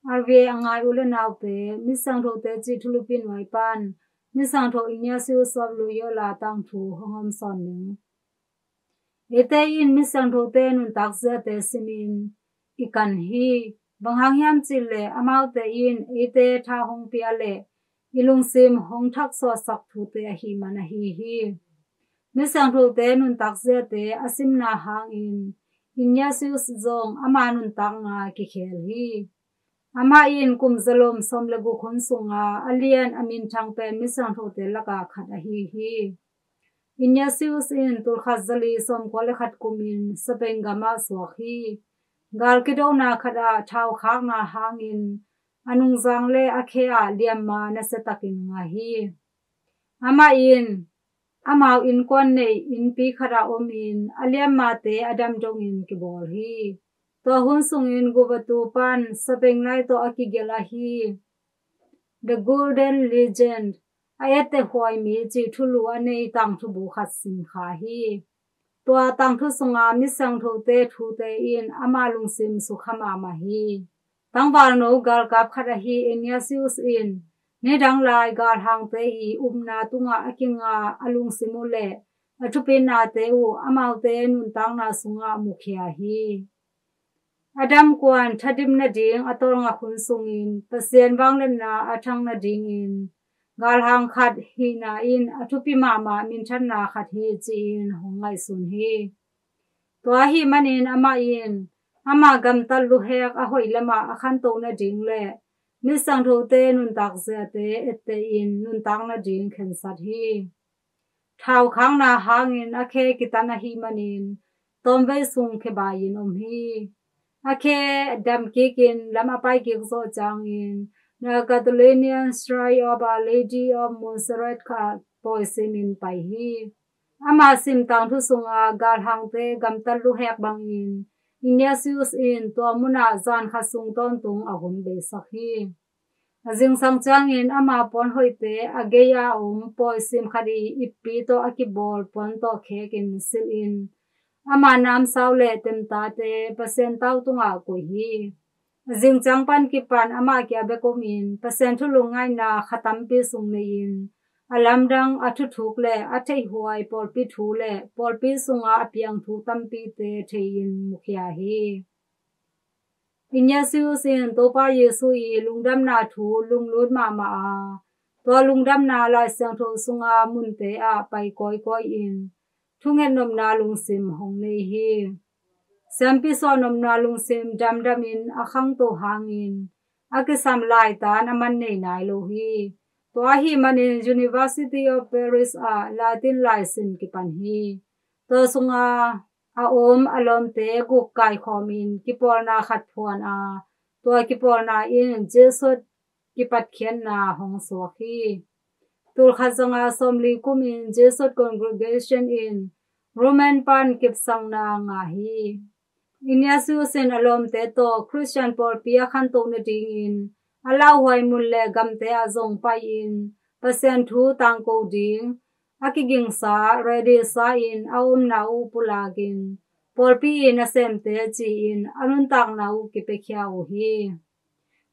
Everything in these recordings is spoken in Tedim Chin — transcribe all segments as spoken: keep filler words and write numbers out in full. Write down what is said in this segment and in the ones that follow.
R V A a ngai u le naute, Misiangthote cih thulupi nuai pan Misiangtho Ignatius of Loyola tangthu hong om sawn ning. Eite in Misiangthote nuntak ziate simin i kan hi. Bang hang hiam cih leh amaute in eite tha hong pia le i lungsim hong thaksuahsak thute ahih man ahi hi. Misiangthote nuntak ziate a simna hangin Ignatius zong ama nuntakna kikhel hi. Amah in kum zalom sawm le guk hun sunga a lian a minthang pen Misiangthote lakah khat ahi hi. Ignatius in tulkhat zali sawmkua le khat kumin Spain gamah suak hi. Gal kidona khatah thau khakna hangin a nungzang le a khe ah liamma nasiatakin ngah hi. Amah in amau innkuan neih innpi khatah omin a liammate a dam dongin kibawl hi. Tua hun sungin Gubato pan Spain lai tawh a kigelh ahi The Golden Legend, a etteh huai mi cih thulu a nei tangthu bu khat sim kha hi. Tua tangthu sunga Misiangthote thute in ama lungsim sukha mahmah hi. Tangvalno galkap khat ahi Ignatius in nidang lai galhangte i upna tungah a kinga a lungsim uh le a thupitnate uh amaute nuntakna sungah mukhia hi. A damkuan thadim nading a tawlngak hun sungin Pasian vangliatna a thang nadingin galhang khat hihna in a thupi mahmah minthanna khat hi ci-in hong ngaihsun hi. Tua ahih manin amah in ama gamtat luhek a hoih lamah a khantoh nading le Misiangthote nuntak ziate ettehin nuntak nading khensat hi. Thau khakna hangin a khe kitan ahih manin tawmvei sung khebai-in om hi. A khe damkikin lam a paikik zawh ciangin The Catalonian Shrine of Our Lady of Montserrat kha pawi simin pai hi. Ama sim tangthu sunga galhangte gamtat luhek bangin Ignatius in tua munah zan khat sung tawntung a hun beisak hi. A zingsang ciangin ama puanhoihte a gei-a om pawi sim khat i ippi tawh a kibawl puan tawh khekin silhin ama namsau le temtate Pasian tau tungah koih hi. A zingciang pan kipan amah kia bek omin Pasian thu lungngaihna kha tampi sung nei-in a lamdang a thuthuk le a theihhuai pawlpi thu le pawlpi sunga a piang thu tampite thei-in mukhia hi. Ignatius in Topa Jesu i lungdamna thu lunglut mahmah a, tua lungdamna Lai Siangtho sunga munte ah pai kawikawi in thunget nopna lungsim hong nei hi. Siampi suah nopna lungsim damdamin a khangto hangin a kisam laitan a man nei nai lo hi. Tua ahih manin University of Paris ah Latin laisim kipan hi. Tua sunga a om a lawmte guk kaikhawmin kipawlna khat phuan a, tua kipawlna in Jesuit kipatkhiatna hong suak hi. Tulkhat zanga sawmli kumin Jesuit congregation in Roman pan kipsakna ngah hi. Ignatius in a lawmte tawh Khristian pawlpi a khantoh nadingin a lauhuai mun le gamte ah zong pai-in Pasian thu tangko ding a kigingsa ready sa-in a omna uh pulakin pawlpi i nasemte ci-in a nuntakna uh kipiakhia uh hi.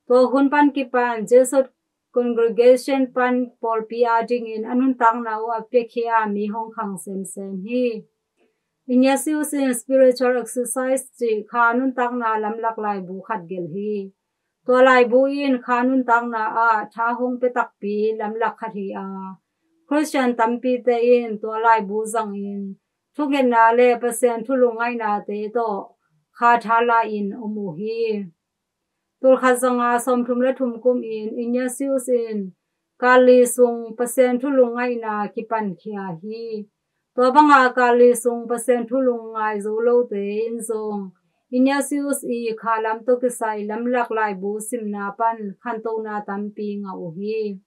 Tua hun pan kipan Jesuit congregation pan pawlpi adingin a nuntakna uh a piakhia mi hong khang semsem hi. Ignatius in Spiritual Exercise cih kha nuntakna lamlak laibu khat gelh hi. Tua laibu in kha nuntakna ah tha hong pia takpi lamlak khat hi a, Khristian tampite in tua laibu zangin thungetna le Pasian thu lungngaihnate tawh kha tha la-in om uh hi. Tulkhat zanga sawmthum le thum kumin Ignatius in kal li sung Pasian thu lungngaihnate kipankhia hi. Tua banga kal li sung Pasian thu lungngai zo lote in zong Ignatius i kha lam tawh kisai lamlak laibu simna pan khantohna tampi ngah uh hi.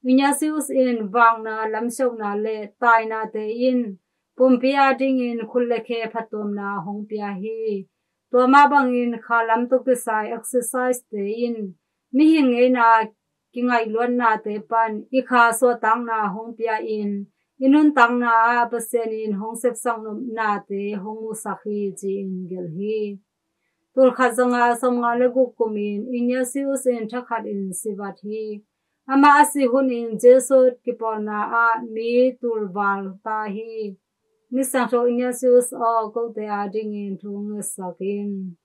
Ignatius in vakna, lamsiauhna le tainate in pumpi adingin khut le khe phattuamna hong pia hi. Tua mah bangin kha lam tawh kisai exercise te in mihing ngeina kingaihluatnate pan i kha suahtakna hong pia-in i nuntakna ah Pasian in hong sepsak nopnate hong musak hi ci-in gelh hi. Tulkhat zanga sawmnga le guk kumin Ignatius in thakhatin sivat hi. Amah a sih hunin Jesuit kipawlna ah mi tulval ta hi. Misiangtho Ignatius aw, kote adingin thu ngetsak in.